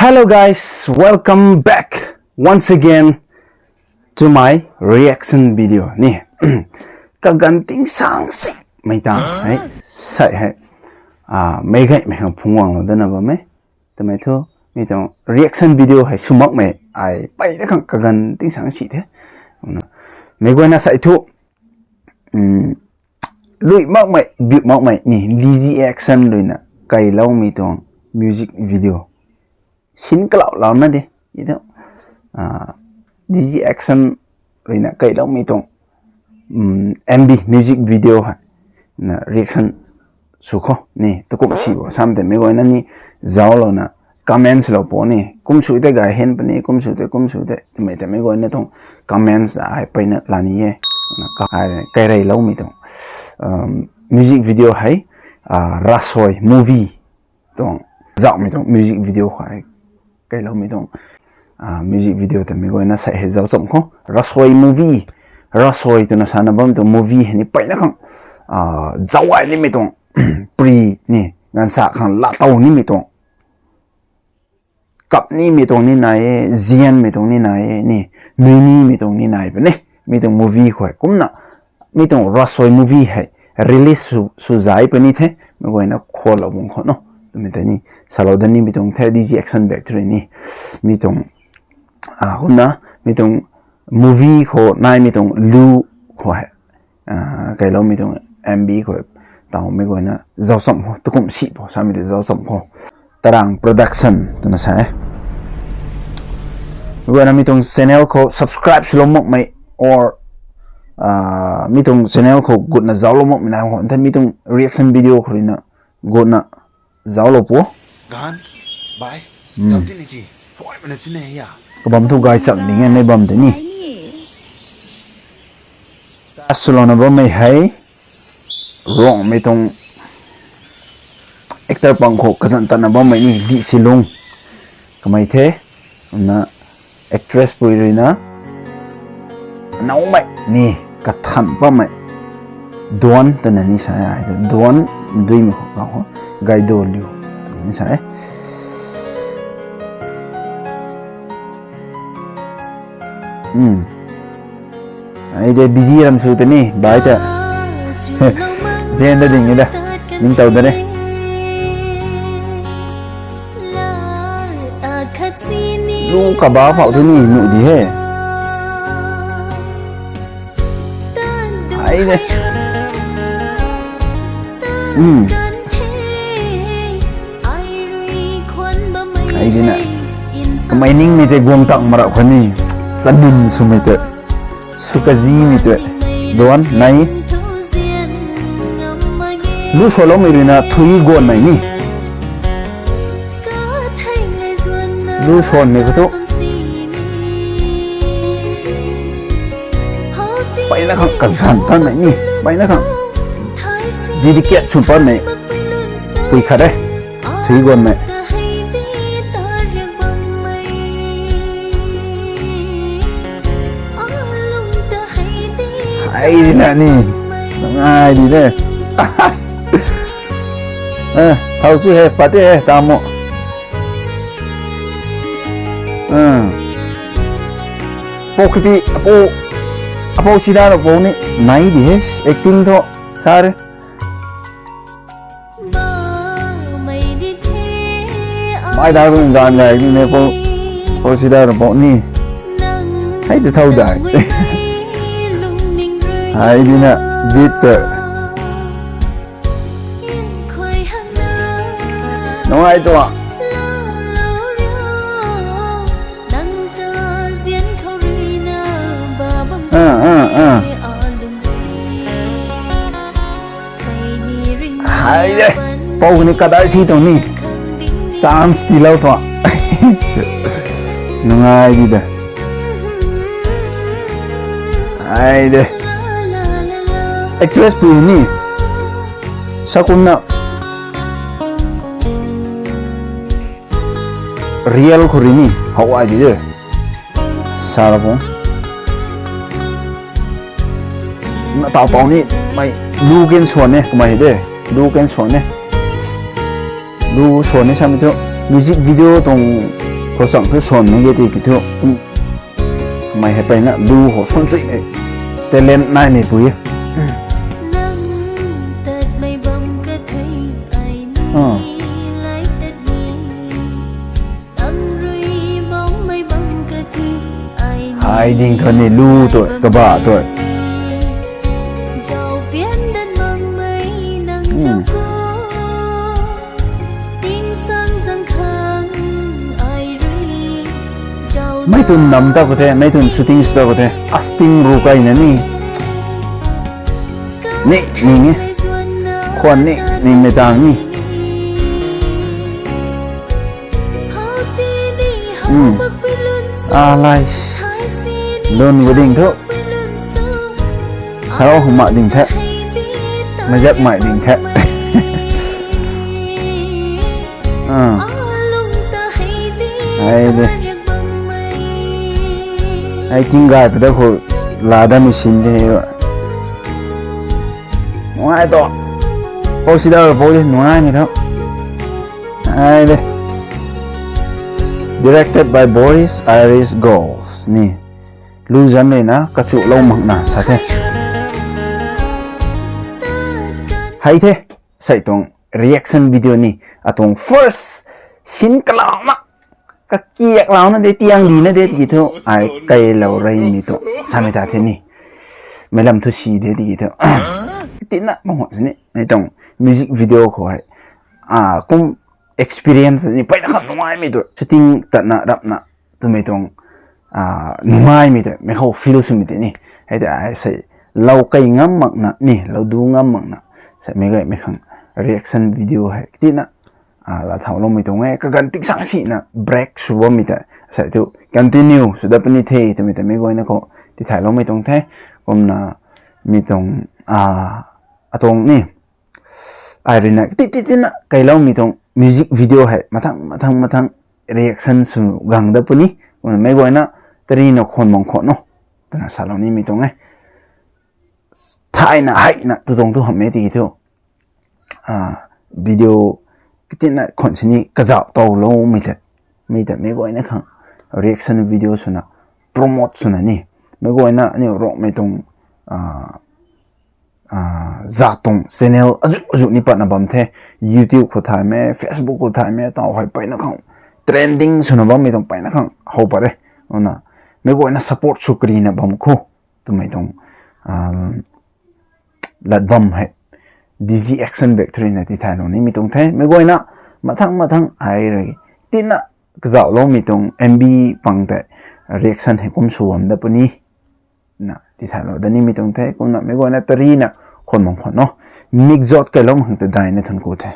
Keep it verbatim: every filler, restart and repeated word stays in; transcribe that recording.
Hello guys, welcome back once again to my reaction video ni. Kaganv ting sang si mei ta hei, sai hei, ah, meic gaymei khang phungc guanglou dana bam e. Twmei thu, mi tuang reaction video hei sw makmei ai peyna khang kaganv ting sang si the. Meic guayna sai thu, lui makmei, biu makmei ni D G Action ruina kailoumei tuang music video sin kalau louna de, you know, ah, D G Action ruina kailoumei tuang, mm, M V music video hei na reaction sw khou ni, tu kum si bo sam tei meic guayna ni zauclouna comments lou pu ni, kum sw tei gay hen puni, kum sw tei, kum sw tei, twmei tei meic guayna tuang comments ai peyna la ni e. Na ka-, ai kaireiloumei tuang, um, music video hei, ah, Rasoi movie tuang, zauhmei tuang music video hei kailoumei tuang, ah, music video ta meic guayna sai hei zauc cham khou. Rasoi movie, Rasoi twna sana bammei tuang movie hei ni peyna khang, ah, zauc ai nimei tuang, pri ni, ganv sa khang latow nimei tuang, kap nimei tuang ni nai e, zianmei tuang ni nai e ni, nui nimei tuang ni nai puni. Mi tuang movie khou hei kumna, mi tuang Rasoi movie hei release sw, sw zai puni the, meic guayna khualou bung khou no. Twmei tei ni, salou dat nimei tuang the, D G Action back three ni. Mi tuang, ah, kumna, mi tuang movie khou naimei tuang lu khou hei, ah, kailoumei tuang M V khou taw meic guayna zauc cham khou, tu kum si bo samei tei zauc cham khou. Tarang Production twna sa e. Meic guayna mi tuang channel khou subscribe swlou makmei or, ah, mi tuang channel khou gutna zauclou makmei nai khou, nthe mi tuang reaction video khou ruina gutna zauclou pu. Gan, bai, zauc tini ji, huaymei na chu ne ya. Kabam thu gaychang ding e, mei bam tei ni. Swlouna bammei hei, Ruangmei tuang actor pang khou kazanc tatna bammei ni, Dihsilung. Kamei the, na actress pui ruina, naumei ni, kathan bammei, Duan twna ni sa e, ai tu, Duan, duimei khou kau khou, Gaidoliu, twna ni sa e. Ai de busy ram sw tei ni, bai ta. Zen da ding e da. Ningtow da ne. Lu kaba phau thu ni nuh di he. Ai de. Ai di na. Kamei ningmei tei guang tang marap khou ni. Chanin swmei tei. Sw kazimei tei. Duan nai. Lu swloumei ruina thui guanmei ni. Lu swanmei khou thu. Peyna khang kazanc tanmei ni. Peyna khang dedicate sw patmei pui khat e. Thui guanmei. Ai di na ni. Nang ai di de. Eh, thau chu he, pate he, tamo. Pou khipi, apou, apou sida ro pou ni, nai di he, acting thu, sa re. Mai da rung gan gay ni ne pou, pou sida ro pou ni. Hei de thau dai. Hei di na, beat te. Nungai tua. Ah, ah, ah. Hei de. Pou ni kadai si tuang ni. Chance tiilou tua. Nungai di de. Hei de. Actress pui ni. Sakunna. Real khou rui ni, how ai di de. Sa la pung. Na tau tau ni, mei, lu ken swan e, kamei de. Lu ken swan e. Lu swan e samei thu, music video tuang Khou chang thu swan mei ge ti ki thu. Mei hei peyna lu khou swan chui mei. Talent nai mei pui. Nang tat mei bam ka thui ai ni. Ah. Lai tat ni. Nang rui bam mei bam ka thui ai ni. Hai ding thu ni lu tu, kaba tu. Zau pian dan mang mei nang zau ko. Ting sang zang khang ai rui. Mei tun nam ta ko the, mei tun shooting sw ta ko the. Asting ru kai na ni. Ni, ni, ni. Khwan ni, ni mei tang ni. Hmm. Alai. Lun gu ding thu. Sarou huma ding the. Mazak mai ding the. Ah. Ai de. Ai king gai pada khou lada machine de. Nuai to. Pau sida pau de nuai mi tho. Ai de. Directed by Boris Iris Goals ni. Lu zan rui na kachulou mak na sa the. Hei the. Sei tuang reaction video ni atuang first scene kalauna kakiak launa de tiang di na de tiki thu ai kailou rei mi tu samei ta the ni. Mei lam thu si de tiki thu. Tina bang ho sini. Nei tuang music video khou hei. Ah, kum experience ni peyna khang nungai mi tu. Shooting tatna rapna twmei tuang, ah, nungai mi tei, mei khou feel swmei tei ni. Hei tei ai sei lou kai ngam makna ni, lou du ngam makna. Sei mei guay mei khang reaction video hei. Tina, ah, la thau loumei tuang e, kaganv tiksang sina break sw bammei tei. Sei tu continue sw dat puni the, twmei tei mei guayna khou tithai loumei tuang the. Kumna mi tuang, ah, atuang ni. Ai rui na, ti, ti, tina, kailoumei tuang music video hei, mathang, mathang, mathang reaction sw gang dat puni, kumna mei guayna, tari na khwan mang khwan no, twna salou nimei tuang e. Thayna, heina, tu tuang tu hamh e tiki thu. Ah, video, kitina khwan sini kazauh towloumei tei, mei tei mei guayna khang reaction video swna, promote swna ni, mei guayna, aniu Rongmei tuang, ah, ah, zat tuang channel azuh, azuh ni patna bam the, YouTube khou thaymei, Facebook khou thaymei, taw hei peyna khang trending swna bammei tuang peyna khang how pat re. Kumna, mei guayna support sw karina bam khou, twmei tuang, ah, lat bam hei. D G Action Back three na tithaylou nimei tuang the. Mei guayna, mathang, mathang, ai rui. Tina, kazauh loumei tuang M B pang tei reaction hei kum sw bam dat puni. Na, tithaylou dat nimei tuang the, kumna mei guayna tari na khwan mang khwan no. Mixzot kailou mak khang tei daina thun ku the.